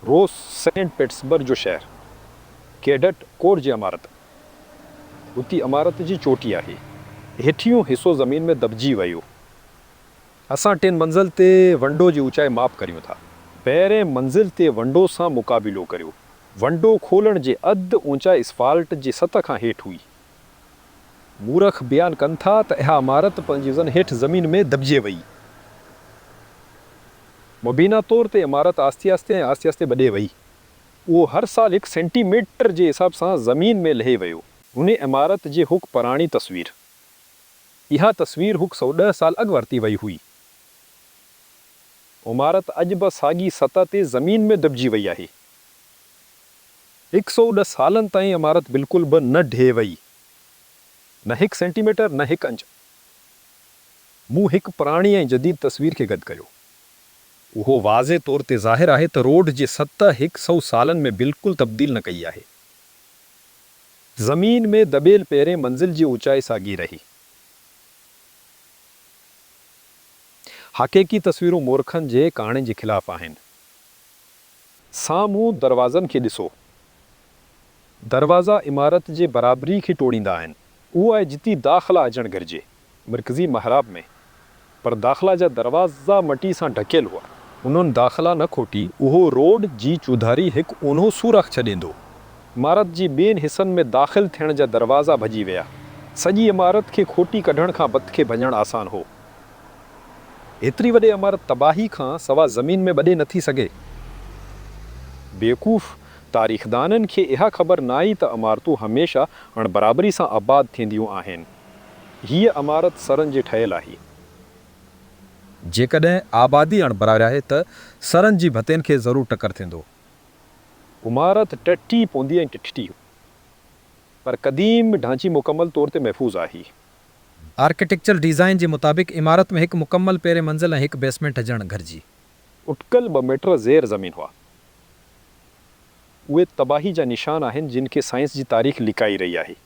روس، saint Pittsburgh جو شهر. ڪيڊٽ ڪور جي عمارت اتي عمارت جي چوٽي آهي. هيٺيون حصو زمين ۾ دٻجي ويو. اسان ٽين منزل تي ونڊو جي اوچائي ماپ ڪريون ٿا. پهرين منزل تي ونڊو سان مقابلو ڪريو. ونڊو کولڻ جي اڌ اونچائي اسفالٽ جي سطح کان هيٺ هئي. مورخ بيان ڪن ٿا ته اها عمارت پنهنجي وزن هيٺ زمين ۾ دٻجي وئي. مبينا طور تي عمارت آهستي آهستي ۽ آهستي آهستي ٻڏي وئي. اهو هر سال هڪ سينٽي ميٽر جي حساب سان زمين ۾ لهي ويو. انهي عمارت جي ھڪ پراڻي تصوير. اها تصوير ھڪ سئو ڏھ سال اڳ ورتي وئي هئي. عمارت اڄ به ساڳي سطح تي زمين ۾ دٻجي وئي آهي. ھڪ سئو ڏھ سالن تائين عمارت بلڪل به نه ڊھي وئي، نه ھڪ سينٽي ميٽر، نه ھڪ انچ. مون ھڪ پراڻي ۽ جديد تصوير کي گڏ ڪيو. اهو واضح طور تي ظاهر آهي ته روڊ جي سطح ھڪ سئو سالن ۾ بلڪل تبديل نه ڪئي آهي. زمين ۾ دٻيل پهرين منزل جي اوچائي ساڳي رهي. حقيقي تصويرون مورخن جي ڪهاڻين جي خلاف آهن. سامهون دروازن کي ڏسو. دروازا عمارت جي برابري کي ٽوڙيندا آهن. اهو آهي جتي داخلا ھجڻ گھرجي، مرڪزي محراب ۾. پر داخلا جا دروازا مٽي سان ڍڪيل هئا. انهن داخلا نه کوٽي، اهو روڊ جي چوڌاري هڪ اونهو سوراخ ڇڏيندو. عمارت جي ٻين حصن ۾ داخل ٿيڻ جا دروازا ڀڄي ويا. سڄي عمارت کي کوٽي ڪڍڻ کان بت کي ڀڃڻ آسان هو. هيتري وڏي عمارت تباهي کان سوا زمين ۾ ٻڏي نٿي سگهي. بيوقوف تاريخدانن کي اها خبر ناهي ته عمارتون هميشه اڻبرابري سان آباد ٿينديون آهن. هيء عمارت سرن جي ٺهيل آهي. جيڪڏهن آبادي اڻبرابر آهي ته سرن جي ڀتين کي ضرور ٽڪر ٿيندو. عمارت ٽٽي پوندي ۽ ٽٽي، پر قديم ڍانچي مڪمل طور تي محفوظ آهي. آرڪيٽيڪچرل ڊيزائن جي مطابق عمارت ۾ ھڪ مڪمل پهرين منزل ۽ ھڪ بيسمينٽ ھجڻ گھرجي. اٽڪل ٻه ميٽر زير زمين هئا. اهي تباهي جا نشان آهن جن کي سائنس جي تاريخ لڪائي رهي آهي.